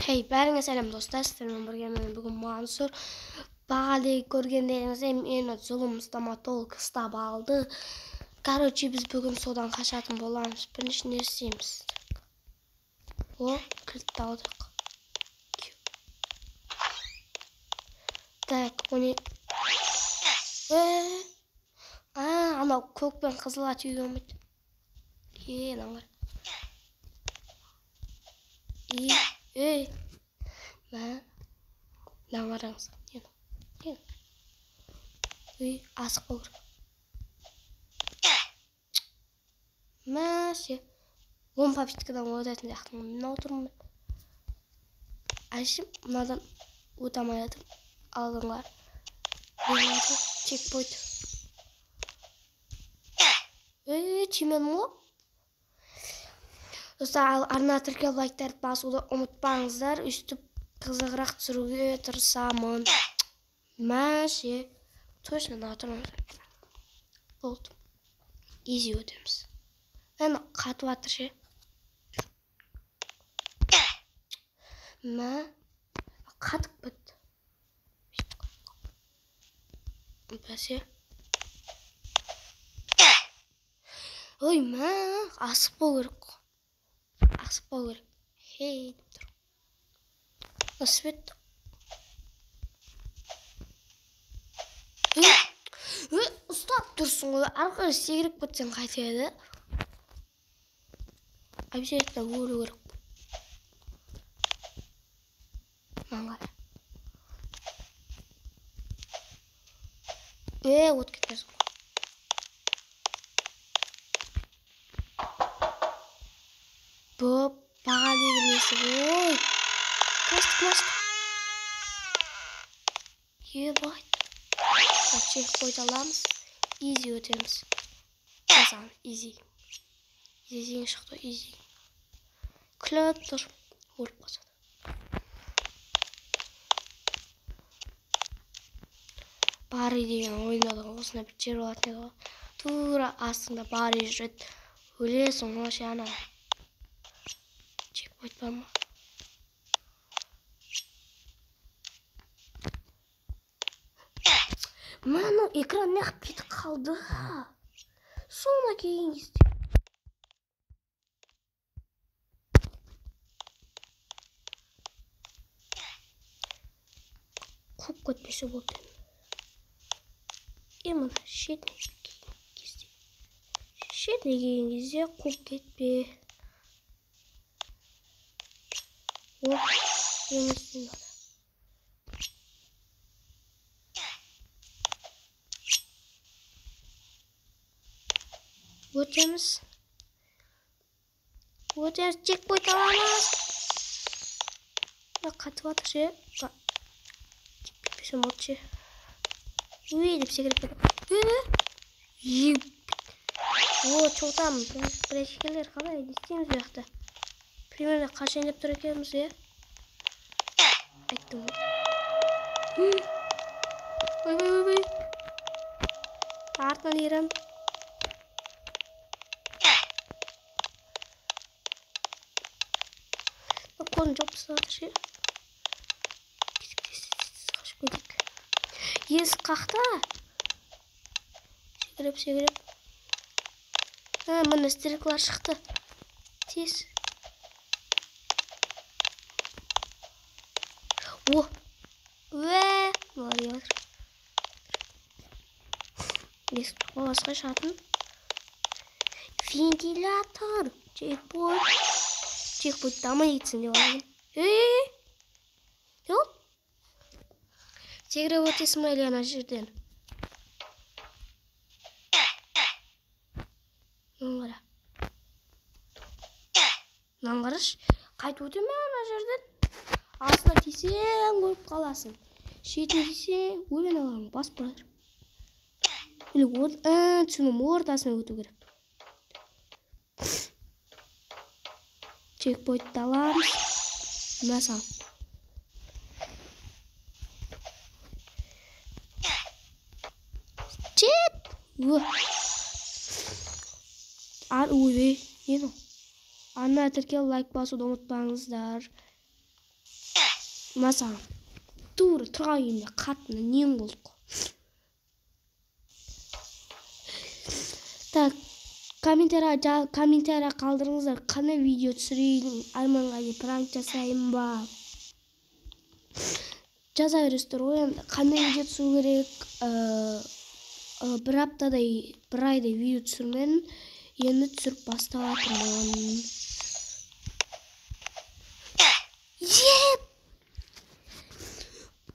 Hey, бәріңе сәлем достар, сіздермен бірге мен бүгін Мансұр. Бағалей көргендеріңіздей мені зұлым стоматолог ұстап алды. Короче, біз бүгін содан қашатын боламыз. Бірінші не істейміз? О, кілтті алдық. Так, оны... Анау көк пен қызылға тиюге болмайды. Мынаны қара. Ей, мә, мынаны қараңыз. Не? Ей, асықпау керек. Мә, ше. 10 попыткадан өтетін сияқтымын. Мына отырмын мен. Әшім, мынадан өте алмай жатырмын. Алдыңғылар. Чекпоинт. Ей, тимедім ғой. Достар, арна тіркеліп лайктарды басуды ұмытпаңыздар. Өйстіп қызығырақ түсіруге тырысамын. Мәше. Точно мына отырмын. Болды. Изи өтеміз. Әне қатып жатыр ше. Мә. Қатып кетті. Бәсе. Ой, мә, асықпау керек. Асықпау керек. Хей деп тұр. Свет. Ұстап тұрсың ғой. Арқа секіріп кетсең қайтеді. Обязательно өлу керек. Мынаны қара. От кетесің. Бұл баға деген несі ғой? Қаштық, қаштық. Ебать. Чекпоинт аламыз. Изи өтеміз. Жазамын, изи. Изи деген шықты, изи. Күліп тұр. Өліп қалса. Барри деген ойында да осындай бір жер болатын еді ғой. Тура астыңда Барри жүреді. Өлесің ғой ше ана. Чекпоинт бар ма? Мына экран неғып кетіп қалды? Соны келген кезде. Қуып кетпесе болды. Мына шетіне келген кезде. Шетіне келген кезде қуып кетпе. О, еместен ада. Өтеміз. Өтеміз, чекпоинт аламыз. Қатып жатыр ше. Кетпесем болды ше. Уй деп секіріп кетті. О, чоқтам. Братишкалар қалай, не істейміз бұл жақта? Примерно қашан деп тұр екенбіз, е? Айттым ғой. Ой, ой, ой, ой. Артынан ерем. Қолын жауып тастап ше. Қашып кетейік. Есік қақта. Секіріп, секіріп. Міне стрелкалар шықты. Тез. О! Уә! Мыналар не жатыр? Есік басқа шығатын. Вентилятор! Чекпоинт. Чекпоинт дамай кетсін деп алайын. Ей! Не болды? Секіріп өтесің бе әлі ана жерден? Мынаны қара. Мынаны қарашы. Қайтып өтемін ана жерден. Астына тиісіп кетсең өліп қаласың. Шетіндесең өлген алаң басып барады. Или түсінім, ортасымен өту керек. Чекпоинтті аламыз. Мына сал. Чет! Ойбай, не мынау? Ана тіркел, лайк басуды ұмытпаңыздар. Мына саған. Тура тұрған күйінде қатты нең болдық. Так, комментария қалдырыңыздар. Қандай видео түсірейін, Арманға дейін пранк жасайын ба? Жаза бересіздер ғой енді. Қандай видео түсіру керек? Бір аптадай, бір айдай видео түсірмедім. Енді түсіріп бастап жатырмын. Еп!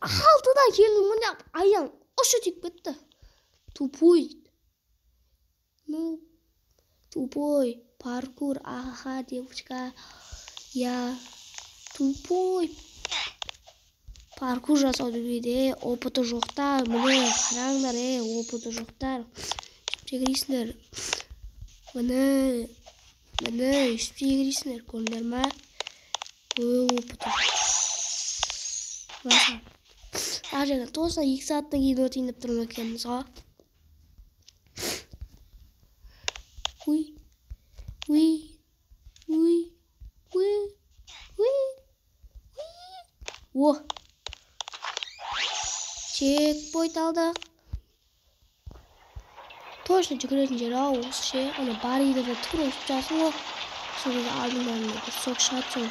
Алтыда келдім, міне аяғым ұшы тиіп кетті. Тупой. Ну, тупой. Паркур, аха, девочка. Я тупой. Паркур жасауды білмейді, опыты жоқтар. Міне, қараңдар, опыты жоқтар. Секіресіңдер. Міне, міне, өйстіп секіресіңдер, көрдіңдер ма? Опыты жоқ. Ар жерден тоса 2 сағаттан кейін өтейін деп тұрмын екенбіз ғой. Уй, уй, уй, уй, уй, уй. О! Чекпоинт алдық. Точно жүгіретін жер ау, осы ше. Ана бар үйде тура өсіп жатсың ғой. Сол кезде алдыңнан бір сок шығады, сол.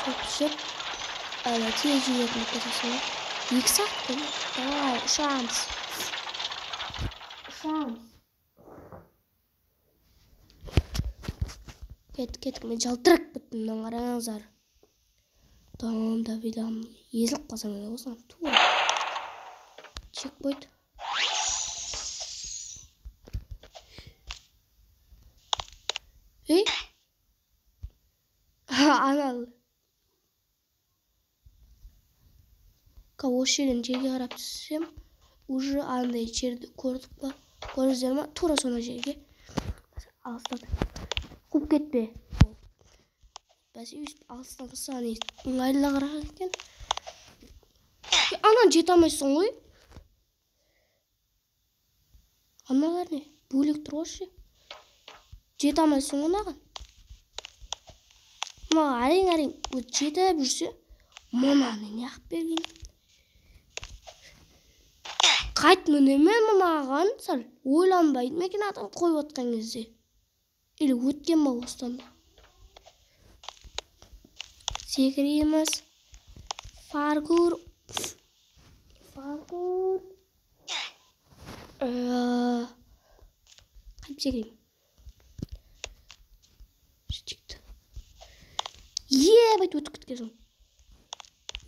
Сок түсіп, ана тез жүгіретін болып кетесің ғой. 2 сағат қой. Давай, ұшамыз. Ұшамыз. Кеттік, кеттік. Мен жалтырап кеттім, мынаны қараңыздар. Дам, да, видам. Езіліп қалсаң да осыған тура. Чекпоинт. Ей? Анал. Осы жерден жерге қарап түссем, уже андай жерді көрдік па? Көрдіңіздер ма? Тура сондай жерге. Алыстан. Қуып кетпе. Бәсе өйстіп алыстан тұрса, ыңғайлырақ екен. Анан жете алмайсың ғой. Аналар не? Бөлек тұр ғой ше. Жете алмайсың ғой мынаған. Маған әрең-әрең жетіп жүрсе, мынаны неғып берген? Қайт мінеме мынаған сәл ойланбайды ма екен адам қойып отқан кезде? Или өткен ба осыдан да? Секіреміз. Паркур. Паркур. Қайтып секірейін. Шекті. Ебать, өтіп кеткен соң.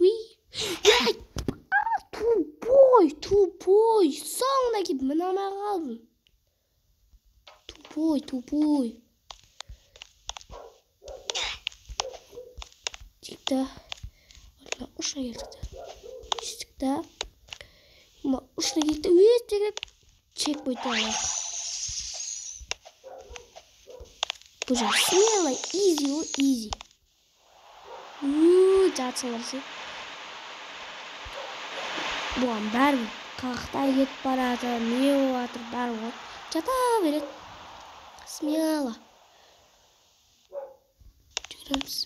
Уй. Ей! Тупой, тупой. Соңына келіп міне алмай қалдым. Тупой, тупой. Тикті. Ұшына келдік та. Түстік та. Ұшына келдік та. Өтіп секіріп чекпоинт алайық. Бұл жер смело, изи ғой, изи. Жатсыңдар ше. Бұған бәрібір қақта кетіп барады, не болып жатыр, бәрібір ғой. Жата береді. Смело. Жүгіреміз.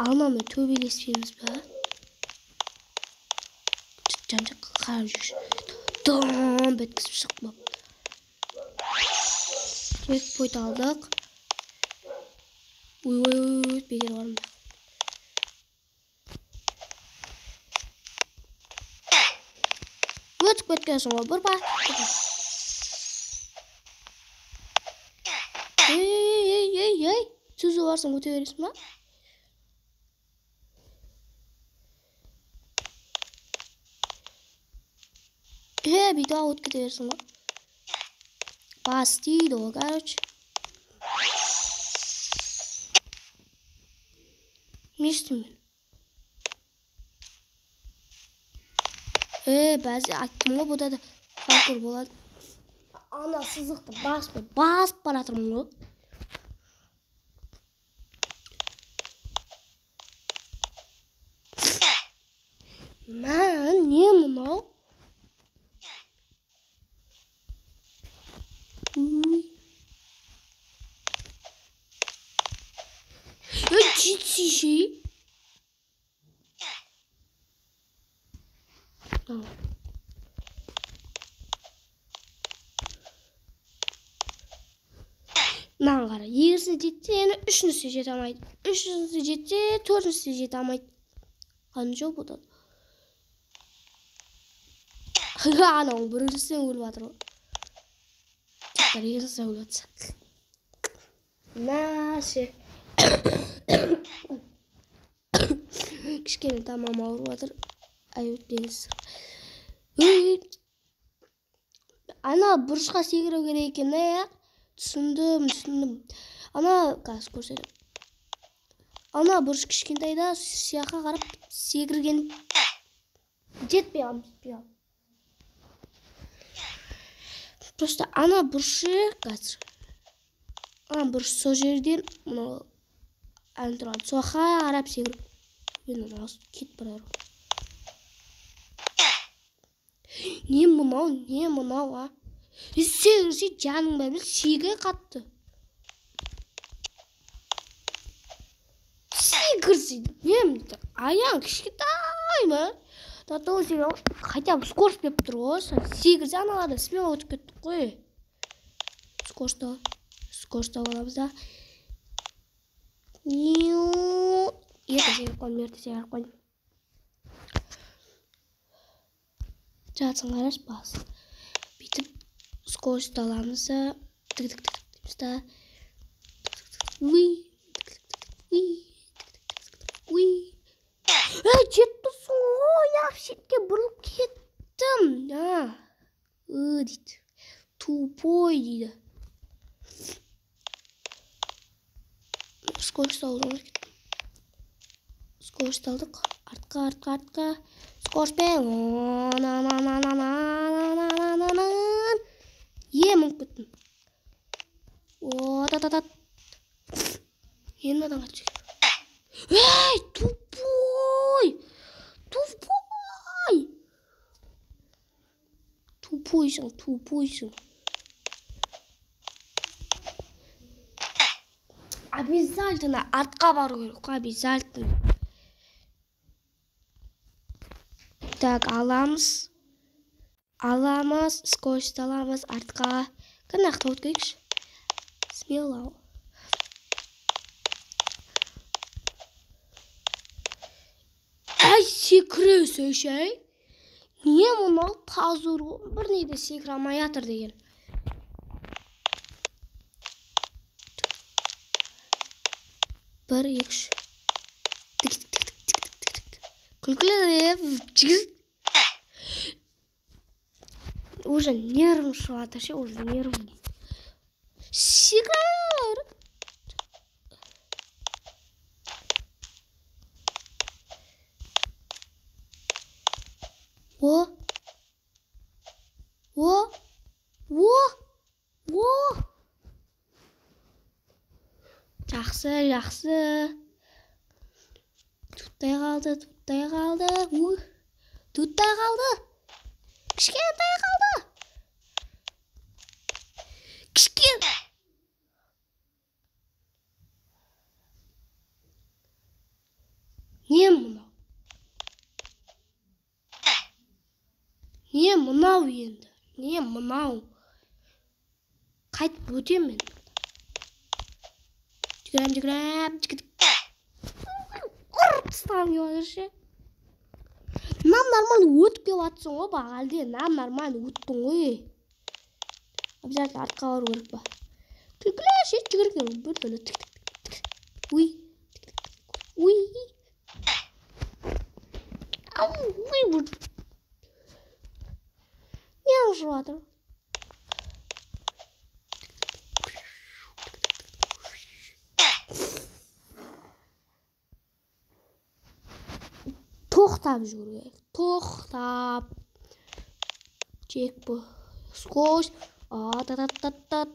Алмамен төбелеспейміз ба? Жан-жаққа қарап жүрші. Дом беткізіп шығып болыпты. Чекпоинт алдық. Ой, ой, ой, бекер бармын. Өтіп кеткенсің ғой, бір бар. Ей, ей, ей, ей, түзу барсаң өте бересің ба? Бүйтіп өтіп кете бересің ғой. Бас тиді ғой, короче. Не істеймін мен? Бәзе айттым ғой, бұда да паркур болады. Ана сызықты басып бара жатырмын ғой. Мә, не мынау? Жетсейші. Мынаны қара, екіншісіне жетсе, енді үшіншісіне жете алмайды. Үшіншісіне жетсе, төртіншісіне жете алмайды. Қанша болады? Анау біріншісінен өліп жатыр ғой. Тек екіншісінен өліп жатса. Мәше. Кішкене тамам ауырып жатыр. Ай, өтпеңіз. Ана бұрышқа секіру керек екен, ә? Түсіндім. Ана, қазір көрсетемін. Ана бұрыш кішкентайда сияққа қарап секірген. Жетпей қалдым. Просто ана бұрышы қазір. Ана бұрыш сол жерден мынау ән тұрған. Соқа қарап секіріп. Енді мынау кетіп барады. Не мынау, не мынау, а? Секірсе жаның бәрі секіре қатты. Секірсе, не аяғың кішкентай ма? Тату сен хотя бы скорость беріп тұр ғой. Секірсе аналардан смело өтіп кеттік қой. Скорость аламыз да. Ерте секіріп қойдым, ерте секіріп қойдым. Жатсың қарашы бас. Бүйтіп скорость аламыз да, тік-тік-тік дейміз да. Уи, уи, уи. Ей, жетіп тұрсың ғой, ақ шетке бұрылып кеттім. Дейді. Тупой дейді. Скорость алдым. Скорость алдық. Артқа, артқа, артқа. Скоростьпен. Е, мініп кеттім. О, та-та-та. Енді адамға түсіп. Ей, тупой! Тупой! Тупойсың, тупойсың. Обязательно артқа бару керек қой, обязательно. Так, аламыз. Аламыз, скорость аламыз, артқа. Кәне ақтап өткейікші. Смело. Әй, секіресейші, әй. Не мынау тазыр бір неде секіре алмай жатыр деген. Бір, екі, үш. Тік, тік, тік, тік, тік, тік. Күлкілі жігіт. Уже нервім шығып жатыр ше, уже нервім. Секір. О. О. О. О. Жақсы, жақсы. Тұттай қалды, тұттай қалды. Тұттай қалды. Кішкентай қалды. Кішкен. Не мынау? Не мынау енді? Не мынау? Қайтып өтемін мен. Жүгірем, жүгірем, жүгірем. Ұрып тастағым келіп жатыр ше. Нам нормально өтіп келіп жатсың ғой, бағалде. Нам нормально өттің ғой. Обязательно артқа бару керек па? Күлкілі ше, жүгірген бір түрлі тік тік тік тік. Уй. Уй. Ау, уй. Не ұшып жатыр? Тоқтап жүгіру керек. Тоқтап. Чекпо. Скорость. А-та-та-та-та.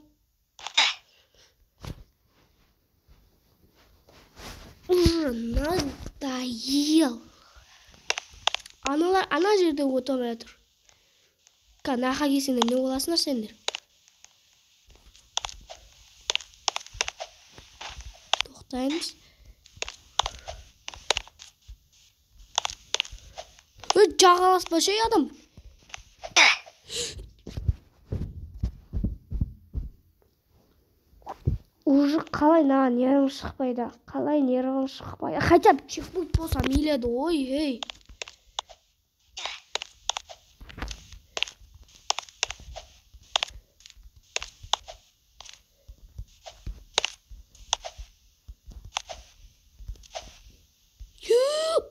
Уже надоел. Аналар ана жерде өте алмай жатыр. Нақа келсеңдер не боласыңдар сендер? Тоқтаймыз. Жағаласпа ше адам. Уже қалай маған нервім шықпайды, қалай нервім шықпайды. Хотя бы чекпоинт болса мейлі еді ғой, ей.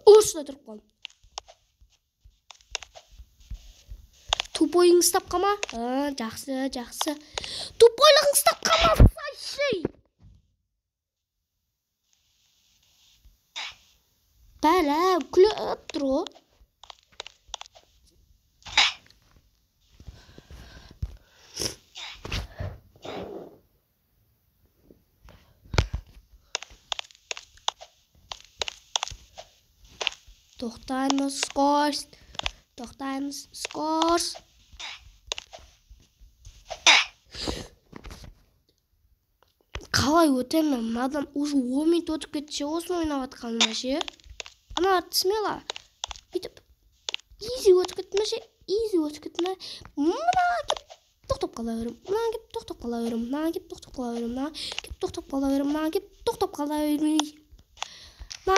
Осында тұрып қалдым. Тупойың ұстап қалма. Жақсы, жақсы. Тупойлығың ұстап қалма, сайшы. Бәлә, күліп тұр ғой. Тоқтаймыз, скорость. Тоқтаймыз, скорость. Қалай өтемін мынадан? Уже 10 минут өтіп кетті ше, осыны ойнап жатқаныма ше. Аналар смело бүйтіп изи өтіп кетті ме ше, изи өтіп кетті ме. Мынаған келіп тоқтап қала беремін, мынаған келіп тоқтап қала беремін, мынаған келіп тоқтап қала беремін, мынаған келіп тоқтап қала беремін, мынаған келіп тоқтап қала беремін, мынаған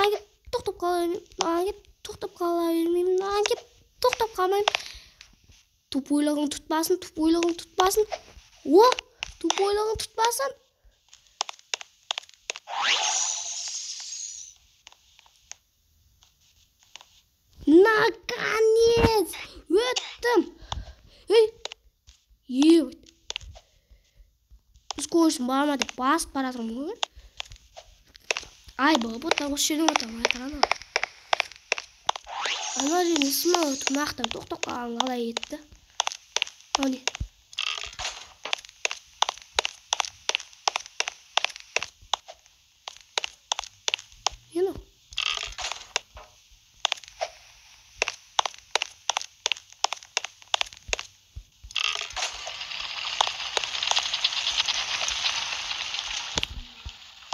келіп тоқтап қала беремін, мынаған келіп тоқтап қала бермеймін, мынаған келіп тоқтап қалмаймын. Тупойлығың тұтпасын, тупойлығың тұтпасын. О, тупойлығың тұтпасын. Наконец! Өттім! Ей! Ебать! Скоростьім бар ма деп басып бара жатырмын ғой. Ай, бұта осы жерден өте алмай жатыр ана. Ана жерден смело өтіп, мына жақтан тоқтап қалған қалай кетті? Мынау не? Не мынау?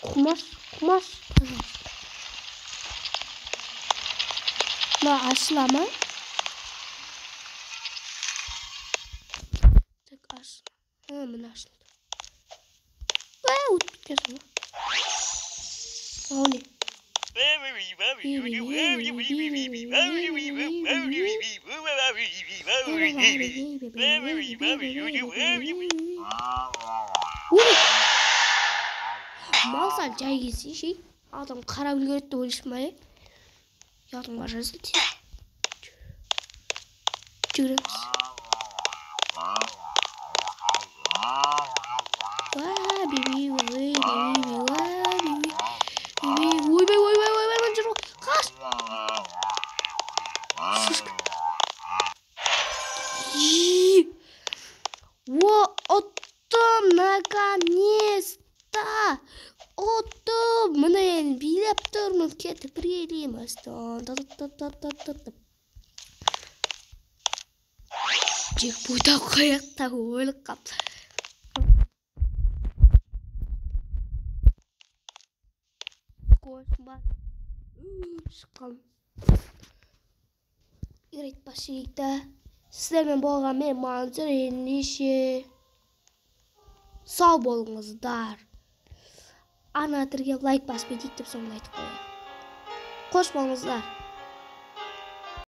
Құмаш, құмаш, пожалуйста. Мына ашыла ма? Так, аш. Мына ашылды. Өтіп кеткенсің ғой. Мынау не? Ой! Мал сәл жай келсе ше, адам қарап үлгереді деп ойлайсың ба, е? Ұятың бар жазды тез. Жүгіреміз. Уа, биби, ой, биби, уа, биби, биби, ойбай, ойбай, ойбай, мына жүр ғой. Қаш! Шишка. О, ұттым, наконец-то! Ұттым! Міне енді билеп тұрмын, кетіп билейміз. Джекпот қаяқта өліп қалыпты. Бар. Шыққан. Играть пошли-то. Сіздермен болған мен Мансұр, ендеше сау болыңыздар. Ана түрге лайк басып кетейік деп соңында айтып қояйық. Қош болыңыздар.